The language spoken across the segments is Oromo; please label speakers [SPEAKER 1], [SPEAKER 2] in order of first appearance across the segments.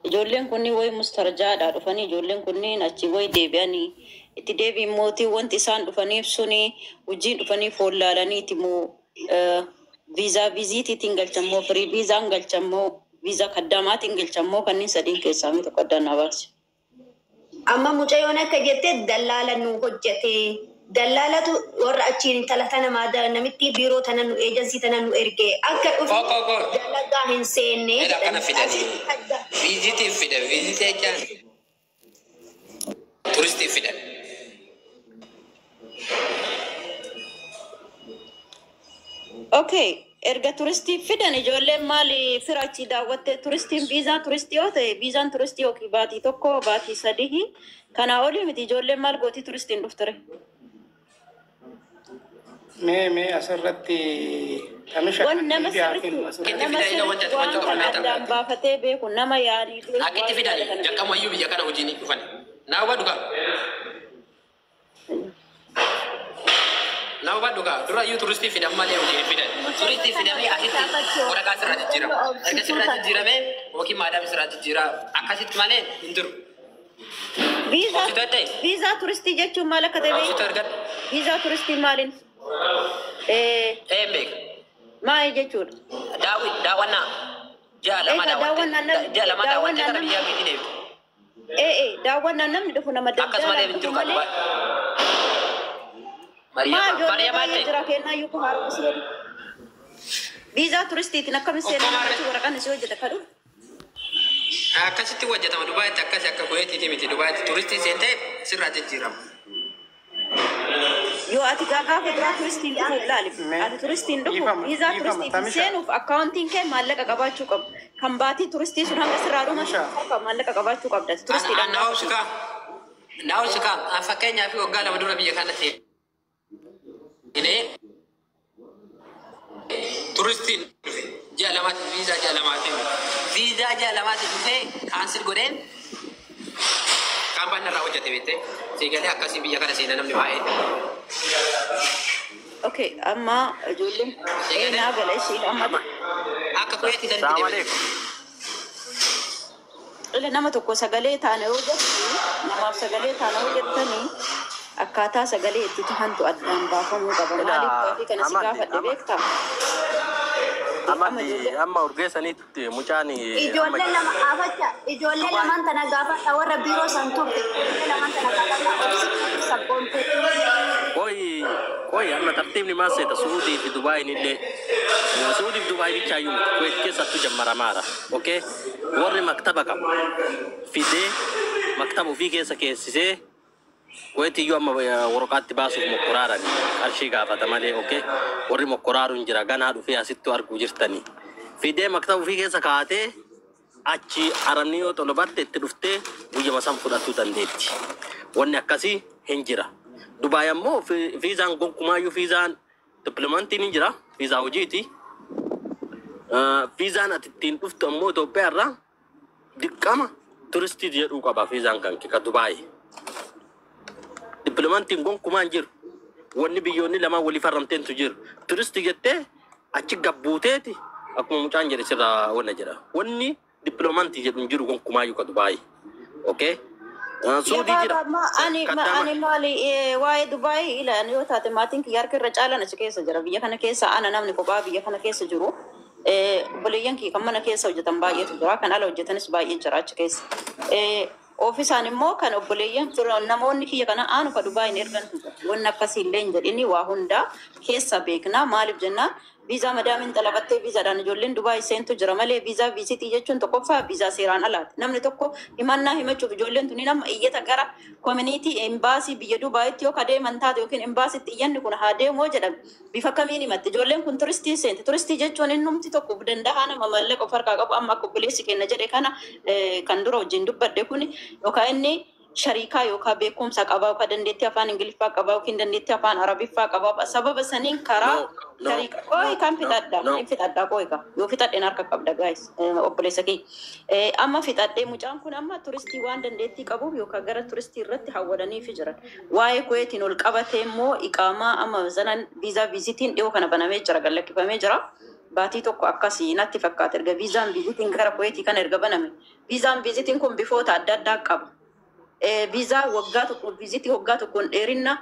[SPEAKER 1] Ijoolleen kunniin wayi mustarjaadhaa dhufanii, ijoolleen kunniin achi wayi deebi'anii itti deebiin mootii wanti isaan dhufaniif suni hojiin dhufanii foollaalaniiti moo viizaa viiziitiitiin galchan moo firii viizaan galchan moo viizaa kaddamaatiin galchan moo kanneen sadiin keessaa mi tokko addaan naa baasi.
[SPEAKER 2] Amma mucayyoon akka jette dallaala nu hojjete. Dallaalatu warra achiin intala tana namitti biiroo tana nu eejansii tana nu erge. Akka dhufe
[SPEAKER 3] Koo koo koo.
[SPEAKER 2] dalagaa hin seenne
[SPEAKER 3] Jedha akkana
[SPEAKER 2] jedhani.
[SPEAKER 3] fidanii.
[SPEAKER 2] Asitti adda.
[SPEAKER 3] Viizitiif fidan. Viizitii jechaan turistiif fidan.
[SPEAKER 1] Okay, erga turistii fidan ijoolleen maali fira achii daawwatte? Turistiin viizaa turistii yoo ta'e, viizaan turistii yookiin baatii 1, baatii 3, kanaa olii miti. Ijoolleen maal gootii turistiin dhufture?
[SPEAKER 4] Mee asirratti Tamisha
[SPEAKER 1] Wan nama
[SPEAKER 4] deebii haa
[SPEAKER 1] sirriitti
[SPEAKER 4] kennu asirratti.
[SPEAKER 3] Itti
[SPEAKER 1] nama
[SPEAKER 3] fidan ila
[SPEAKER 1] sirriitti
[SPEAKER 3] wanta
[SPEAKER 1] waan
[SPEAKER 3] wanta
[SPEAKER 1] kana
[SPEAKER 3] qabame
[SPEAKER 1] addaan baafatee beeku nama yaalii
[SPEAKER 3] Akkitti
[SPEAKER 1] waan
[SPEAKER 3] fidani
[SPEAKER 1] yaada kana
[SPEAKER 3] jalqabumayyuu biyya kana hojiin dhufan. Naa hubadhu kaa. Naa hubadhu kaa. Dura iyyuu turistii fidan malee hojii hin fidan. Turistii fidamee asitti waraqaa sirraa jijjiirama. Erga sirraa jijjiiramee yookiin maadaam sirraa jijjiiraa akkasitti malee hin jiru.
[SPEAKER 1] Viizaa
[SPEAKER 3] Obsituu ta'e.
[SPEAKER 1] Viizaa turistii jechuun maal akka ta'e
[SPEAKER 3] Obsituu
[SPEAKER 1] beektaa?
[SPEAKER 3] argadhu.
[SPEAKER 1] Viizaa turistii maaliin?
[SPEAKER 3] Ee beeka.
[SPEAKER 1] Maali jechuudha?
[SPEAKER 3] Daawwi daawwannaa. Ji'a 2
[SPEAKER 1] Egaa
[SPEAKER 3] daawwatte.
[SPEAKER 1] daawwannaan namni
[SPEAKER 3] Ji'a 2 daawwattee
[SPEAKER 1] daawwannaan
[SPEAKER 3] gara
[SPEAKER 1] namni
[SPEAKER 3] biyyaa keetii deebite.
[SPEAKER 1] ee daawwannaan namni dhufu nama
[SPEAKER 3] Akkas malee
[SPEAKER 1] daldaalaan
[SPEAKER 3] hin
[SPEAKER 1] dhufu
[SPEAKER 3] jiru kan
[SPEAKER 1] malee
[SPEAKER 3] Dubaay.
[SPEAKER 1] maa
[SPEAKER 3] Mariyamaa
[SPEAKER 1] ijoollee
[SPEAKER 3] Mariyamaa
[SPEAKER 1] baay'ee
[SPEAKER 3] ta'e.
[SPEAKER 1] jira kennaa iyyuu kun haaromsi jedhu. Viizaa turistiitiin akkamiin
[SPEAKER 3] Okkoo
[SPEAKER 1] seenaa
[SPEAKER 3] maarree.
[SPEAKER 1] namichi waraqaan isii hojjeta kadhu?
[SPEAKER 3] Akkasitti hojjetama Dubaayitti, akkasi akka Kuweetiiti miti. Dubaayitti turistii seentee sirraa jijjiirama.
[SPEAKER 1] Yoo ati gaafa duraa turistiin dhufu ilaali.
[SPEAKER 4] Mee
[SPEAKER 1] Ati turistiin dhufu
[SPEAKER 4] dhiifama
[SPEAKER 1] viizaa
[SPEAKER 4] dhiifama
[SPEAKER 1] turistiitiin
[SPEAKER 4] Tamisha
[SPEAKER 1] seenuuf akkaawuntiin kee maallaqa qabaachuu qabu. Kan baatii turistii sun hanga sirraa dhumatu
[SPEAKER 4] Tamisha
[SPEAKER 1] harka maallaqa qabaachuu qabda.
[SPEAKER 3] An
[SPEAKER 1] Turistiidhaan
[SPEAKER 3] naa
[SPEAKER 1] gaafa
[SPEAKER 3] obsi
[SPEAKER 1] seentu.
[SPEAKER 3] kaa. Naa obsi kaa. An fakkeenyaaf waggaa 2 dura biyya kana seenee turistiin dhufe. Ji'a 2tti viizaa ji'a 2tti viizaa ji'a 2tti dhufee cancel godheen kaampaanii irraa hojjete beektee siigalee akkasii biyya kana seena namni baay'een.
[SPEAKER 1] Okay, amma ijoolleen
[SPEAKER 3] Siigalee
[SPEAKER 1] naa gala ishee amma
[SPEAKER 3] amma akka Kuweetii sanitti
[SPEAKER 5] Salaam
[SPEAKER 3] deeman.
[SPEAKER 5] alaikum.
[SPEAKER 1] Ila nama tokko sagalee taane yoo jettu, namaaf sagalee taane yoo jettanii, akkaataa sagalee itti tahantu addaan baafamuu qaba.
[SPEAKER 5] Ila
[SPEAKER 1] Maaliif gaafii kana si
[SPEAKER 5] amadi
[SPEAKER 1] gaafadhe
[SPEAKER 5] ama
[SPEAKER 1] beektaa? Amma
[SPEAKER 5] amadi
[SPEAKER 1] ijoollee
[SPEAKER 5] amma urgeessanitti mucaan amma
[SPEAKER 2] Ijoollee lama afacha ijoollee
[SPEAKER 5] Dubaay
[SPEAKER 2] lamaan tana gaafadha, warra biiroo san turte, ijoollee lamaan tana gaafadha, obsituu sabboontuu.
[SPEAKER 5] Qoy qoy, amma tartiibni maal seeta? Suudii fi Dubaayin illee, Suudii fi Dubaay bichaayyuu miti, Kuweet keessattuu jammaramaara. Okay, warri maktaba qabu fidee maktaba ofii keessa keessisee Kuweet iyyuu amma waraqaatti baasuuf mokkoraarani qarshii gaafata malee. Okay, warri mokkoraaru hin jira, ganaa dhufee asittuu arguu jirtanii fidee maktaba ofii keessa kaa'atee achi arabni yoo xolobatte itti dhuftee guyyama san fudhatuu dandeetti. Wanni akkasii hin jira. Dubaay ammoo viizaan gonkumaayyuu viizaan dippiloomantiin hin jira, viizaa hojiiti. Viizaan ati ittiin dhuftu ammoo Itoophiyaa irraa dirqama turistii jedhuu qaba viizaan kan ka Dubaay. Dippiloomantiin gonkumaa hin jiru. Wanni biyyoonni lamaan walii farramteentu jiru. Turistii jettee achi gabbuuteeti akkuma mucaan jedhe sirraa wanna jedha. Wanni dippiloomantii jedhu hin jiru gonkumaayyuu ka Dubaay. Okay? Suudii jira.
[SPEAKER 1] Yaa ma ani ma
[SPEAKER 5] Kaddama.
[SPEAKER 1] ani maali waa'ee Dubaay ilaan yoo taate, maatiin kiyya harka irra caalan achi keessa jira. Biyya kana keessa ana namni kophaa biyya kana keessa jiru. Obboleeyyan kiyya kan mana keessa hojjetan baay'eetu jira. Kan ala hojjetanis baay'ee jira achi keessa. Oofisaan immoo kan obboleeyyan namoonni kiyya kana aanu ka Dubaayin ergantu jira. Wanni akkasii illee hin jedhini, waa hundaa keessa beekna. Maaliif jennaan, viizaa madaamiin xalabattee viizaadhaan ijoolleen Dubaay seentu jira malee viizaa viizitii jechuun tokkoffaa viizaa seeraan alaati. Namni tokko himannaa himachuuf ijoolleen tuni nama iyyata gara community embaasii biyya Dubaayitti yoo kadeeman taate yookiin embaasitti iyyanni kun haa deemoo jedhame bifa kamiin himatti? Ijoolleen kun turistii seenti. Turistii jechuun innumti tokko danda'a nama maallaqa of harkaa qabu, amma akka obboleessi keenya jedhe kana kan dura wajjin dubbadhe kun, yookaan inni shariikaa yookaan beekumsa qabaa yookaan dandeettii afaan Ingiliffaa qabaa yookiin dandeettii afaan Arabiffaa qabaa, sababa saniin karaa
[SPEAKER 5] No, no,
[SPEAKER 1] shariika qoy
[SPEAKER 5] no,
[SPEAKER 1] kan
[SPEAKER 5] no,
[SPEAKER 1] fixadha
[SPEAKER 5] no.
[SPEAKER 1] hin fixadha qoy ka yoo fixadheen harka qabda guys, obboleessa kee amma fixadhee. Mucaan kun amma turistii waan dandeettii qabuuf yookaan gara turistii irratti hawwadaniifi jiran. Waa'ee Kuweetiin ol qabatee immoo iqaamaa amma zanan viizaa viizitiin dhiyoo kana banamee jira, gallakkifamee jira. Baatii tokko akkasii natti fakkaata erga viizaan visitiin gara Kuweetii kana erga baname. Viizaan visitiin kun bifoota adda addaa qaba. Viizaa waggaa tokko, visitii waggaa tokkoon dheerinna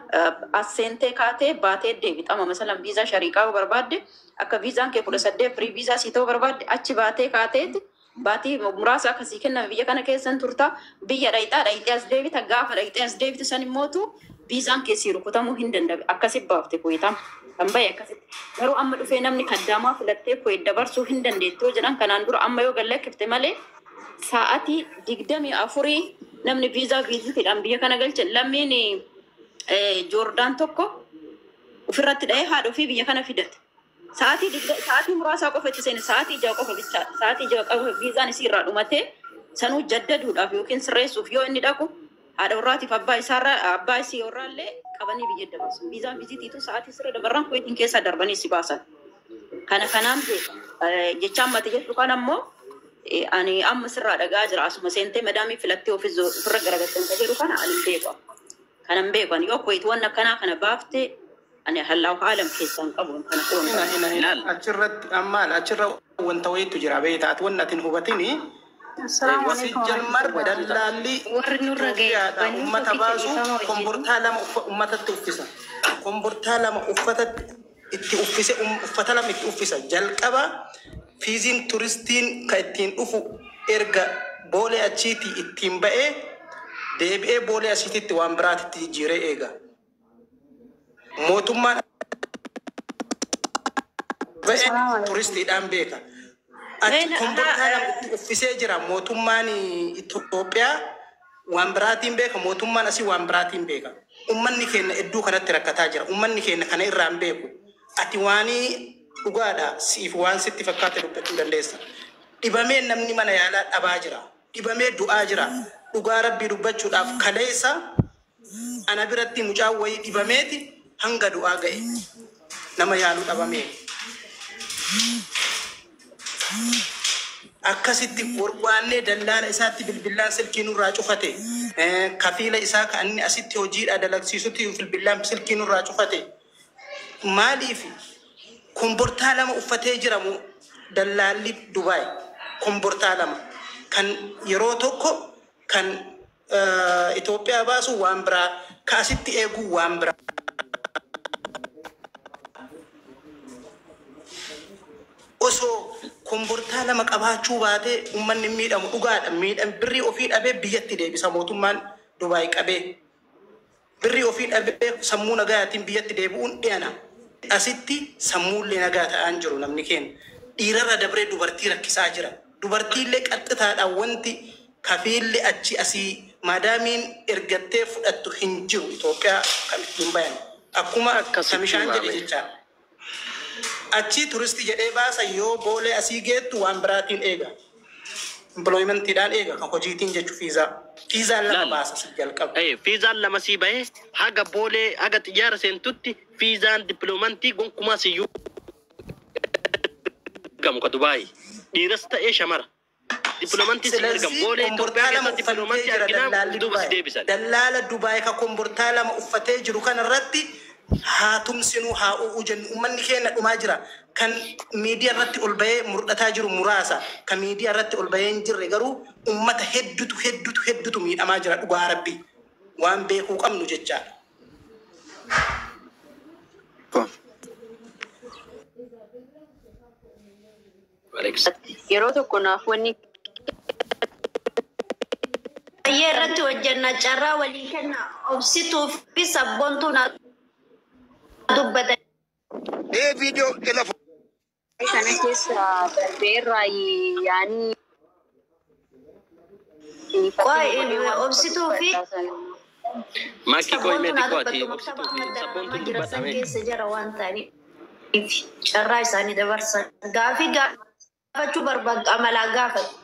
[SPEAKER 1] as seentee kaatee baatee deebitama. Masalan viizaa shariiqaa yoo barbaadde, akka viizaan kee 18 free viizaa sii ta'uu barbaadde, achi baatee kaateeti baatii muraasa akkasii kenname biyya kana keessan turta, biyya dhayixaa dhayixee as deebita. Gaafa dhayixee as deebitu san immootu viizaan kee sii rukutamuu hin danda'e. Akkasi baafte Kuweetam kan bahe akkasitti. Garuu amma dhufee namni kaddaamaa filattee Kuweet dabarsuu hin dandeettu yoo jedhan, kanaan dura amma yoo gallakkifte malee sa'atii 24 namni viizaa visitiidhaan biyya kana galche, lammiin Joordaan tokko ofirratti dha'ee haadha ofii biyya kana fidate. Sa'aatii muraasaa qofa itti seene, sa'aatii 6 qofa bichaadha. Sa'aatii 6 qofa viizaan isii irraa dhumatee sanuu jaddaduudhaaf yookiin sirreessuuf yoo inni dhaqu, haadha warraatiif abbaa isaarraa, abbaa isii warraallee qabanii biyya dabarsan. Viizaan visitiitu sa'aatii sirra dabarran Kuweetiin keessaa darbanii si baasan. Kana kanaan beeka. Jecha ammati jettu kan ammoo ani amma sirraa dhagaa jira. Asuma seentee madaamii filattee ofirra garagalchan kan jedhu kana ani hin beeku. Kana hin beeku. Ani yoo Kuweet waan akkanaa kana baaftee ani hallaahu aalam keessaan qabu kana quban
[SPEAKER 4] Ina
[SPEAKER 1] qabu.
[SPEAKER 4] ina ina.
[SPEAKER 5] Ilaal.
[SPEAKER 4] Achirratti ammaan achirra wanta wayiitu jira beektaa, ati wanni ati hin hubatini.
[SPEAKER 6] Assalaamu alaikum
[SPEAKER 4] Sijjalmar
[SPEAKER 6] warahmatullahi.
[SPEAKER 4] dallaalli
[SPEAKER 6] Warri nurra ga'e
[SPEAKER 4] Itoophiyaadha
[SPEAKER 6] banni
[SPEAKER 4] ummata
[SPEAKER 6] tokkicha
[SPEAKER 4] baasu
[SPEAKER 6] dhiifama wajjin.
[SPEAKER 4] Kombortaa lama ummatatti uffisa. Kombortaa lama uffatatti itti uffise, uffata lama itti uffisa. Jalqaba fiiziin turistiin kan ittiin dhufu erga boolee achiitii ittiin ba'ee deebi'ee boolee asiititti waan biraatitti jijjiiree eega. Mootummaan ba'e
[SPEAKER 6] Assalaamu alaikum.
[SPEAKER 4] turistiidhaan beeka. Achi
[SPEAKER 1] Meena
[SPEAKER 4] kombortaa lama itti uffisee jira. Mootummaan Itoophiyaa waan biraatiin beeka. Mootummaan asii waan biraatiin beeka. Uummanni keenya iddoo kanatti rakkataa jira. Uummanni keenya kana irraa hin beeku. Ati waanii dhugaadha siif waan sitti fakkaate dubbachuu dandeessa. Dhibamee namni mana yaalaa dhabaa jira. Dhibamee du'aa jira. Dhugaa rabbii dubbachuudhaaf kaleessa ana biratti mucaan wayii dhibameeti hanga du'aa ga'e. Nama yaaluu dhabamee. Akkasitti warwaannee dallaala isaatti bilbilaan silkii nurraa cufate. Kafiila isaa kan inni asitti hojiidha dalagsiisutti bilbilaan silkii nurraa cufate. Maaliif kombortaa lama uffatee jiramu dallaalli Dubaay? Kombortaa lama kan yeroo tokko kan Itoophiyaa baasu waan biraa, ka asitti eeguu waan biraa. Osoo kombortaa lama qabaachuu baatee uummanni hin miidhamu dhugaadha. Miidham birrii ofii dhabee biyyatti deebisa mootummaan Dubaay qabee. Birrii ofii dhabee sammuu nagayaatiin biyyatti deebi'uun dhiyana. Asitti sammuullee nagaa ta'aa hin jiru namni keenya. Dhiirarra dabree dubartii rakkisaa jira. Dubartiillee qaxxitaadhaan wanti kafiilli achi asii maadaamiin ergattee fudhattu hin jiru Itoophiyaa kan ittiin bayan. Akkuma
[SPEAKER 5] Akkasitti
[SPEAKER 4] Kamishaan jedhe
[SPEAKER 5] waame.
[SPEAKER 4] Jechaadha. Achi turisti jedhee baasa, yoo boolee asii geettu waan biraatiin eega. Employmentiidhaan eega, kan hojiitiin jechuu fiizaa. Fiizaan lama
[SPEAKER 5] Laal.
[SPEAKER 4] baasa si jalqaba.
[SPEAKER 5] Fiizaan lama sii bahee haga boolee haga xiyyaara seentutti fiizaan dippiloomantii gonkumaa siyyuu gamu ka Dubaay. Dhiiras ta'ee shamara. Dippiloomantii si ergamu.
[SPEAKER 4] Silazii
[SPEAKER 5] Boolee
[SPEAKER 4] kombortaa
[SPEAKER 5] Itoophiyaa
[SPEAKER 4] lama
[SPEAKER 5] keessatti
[SPEAKER 4] uffatee
[SPEAKER 5] dippiloomantii
[SPEAKER 4] jira
[SPEAKER 5] arginaan
[SPEAKER 4] dallaalli
[SPEAKER 5] duuba si
[SPEAKER 4] Dubaay.
[SPEAKER 5] deebisan.
[SPEAKER 4] Dallaala Dubaay ka kombortaa lama uffatee jiru kanarratti haa tumsinuu haa u'uu jennu, uummanni keenya dhumaa jira. Kan miidiyaa irratti ol bahee mur'ataa jiru muraasa. Kan miidiyaa irratti ol bahee hin jirre garuu uummata heddutu heddutu heddutu miidhamaa jira dhugaa rabbi. Waan beekuu qabnu jechaadha.
[SPEAKER 7] Yeroo tokko naaf wanni
[SPEAKER 2] Baay'ee irratti hojjenna, carraa walii kenna, obsituu fi sabboontuu na dubbata.
[SPEAKER 8] Ee viidiyoo ila
[SPEAKER 7] kana keessa darbeerraa yaanii
[SPEAKER 2] Qoy obsituu fi
[SPEAKER 5] Makki koo
[SPEAKER 2] sabboontuu
[SPEAKER 5] himee
[SPEAKER 2] na
[SPEAKER 5] xiqqoo ati
[SPEAKER 2] dubbatu
[SPEAKER 5] obsituu
[SPEAKER 2] maktaba
[SPEAKER 5] fi
[SPEAKER 2] amma
[SPEAKER 5] sabboontuun
[SPEAKER 2] daramaa jira san
[SPEAKER 5] dubbatame.
[SPEAKER 2] Keessa jira waan ta'aniif carraa isaanii dabarsan. Gaafii gaafachuu barbaadu amalaa gaafatu.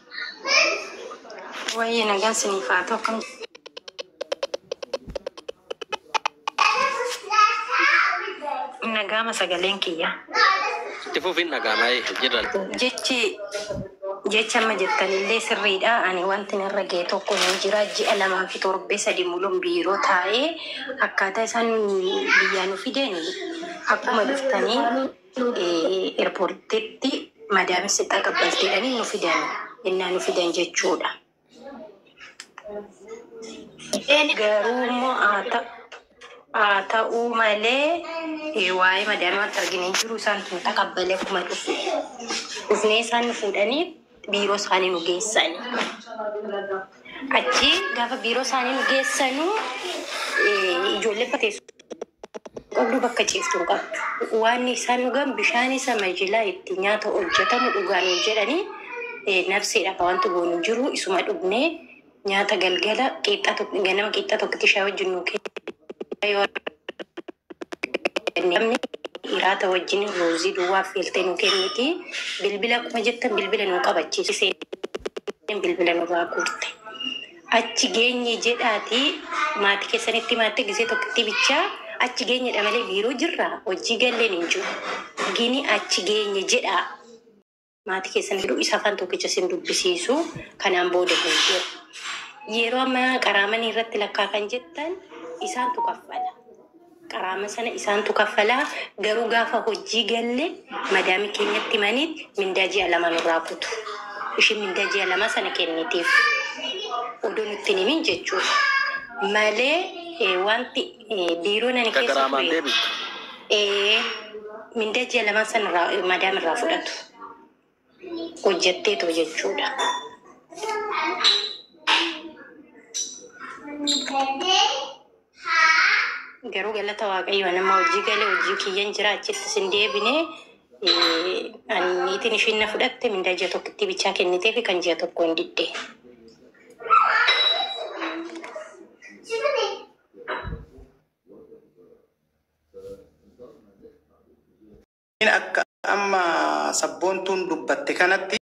[SPEAKER 6] Wayyee, nagaan siniif haa ta'u, akkam nagaama sagaleen kiyya.
[SPEAKER 5] Itti fufiin dhaga'ama jirra.
[SPEAKER 6] Jechi jecha amma jettanillee sirriidha. Ani wanti narra ga'e tokko ni jira. Ji'a 2 fi torbee 3 muluun biiroo taa'ee akkaataa isaan biyyaa nu fideen akkuma dhuftanii Eerpoortitti madaami sitti taqabbalteedhanii nu fidan innaa nu fidan jechuudha. Garuu immoo haa ta'uu malee waa'ee madaamii wanta arginu hin jiru isaan tun taqabbalee akkuma dhufu. Dhufnee isaan nu fuudhanii biiroo isaanii nu geessani. Achi gaafa biiroo isaanii nu geessanuu ijoollee bateessu qabdu bakka ciiftu hin qabdu. Waan isaan dhugan bishaan isa majilaa itti nyaata hojjetamu dhugaan jedhanii nafseedhaaf wanti goonu jiru isuma dhugnee nyaata galgala qixxa tokko ganama qixxa tokkotti shaayii wajjin nuu kennamni iraata wajjin ruuzii duwwaa affeeltee nuu kenniti. Bilbila akkuma jettan bilbila nuu qabachiise bilbila nurraa guurte. Achi geenye jedhaati maatii keessanitti maatii gisee tokkotti bichaa achi geenyedha malee biiroo jirra hojii galleen hin jiru. Gini achi geenye jedhaa maatii keessan jedhu isa afaan tokkicha sin dubbisiisu kanaan booda hin jiru. Yeroo ammaa qaraamanii irratti lakkaa kan jettan isaantu kaffala. Qaraama sana isaantu kaffala garuu gaafa hojii galle madaamii keenyatti himaniit mindaa ji'a 2 nurraa kutu. Ishiin mindaa ji'a 2 sana kennitiif odoo nutti hin himin jechuudha. Malee wanti biiroon ani
[SPEAKER 5] Akka
[SPEAKER 6] keessa
[SPEAKER 5] qaraamaan
[SPEAKER 6] ture
[SPEAKER 5] deebistu.
[SPEAKER 6] Mindaa ji'a 2 sana madaam irraa fudhatu. Hojjetteetu jechuudha. Garuu galata Waaqayyoo nama hojii galee hojii kiyyan jira achittis hin deebine ani niitiin ishiin na fudhatte mindaa ji'a tokkotti bichaa kennitee fi kan ji'a tokko hin didde.
[SPEAKER 4] Akka amma sabboontuun dubbatte kanatti.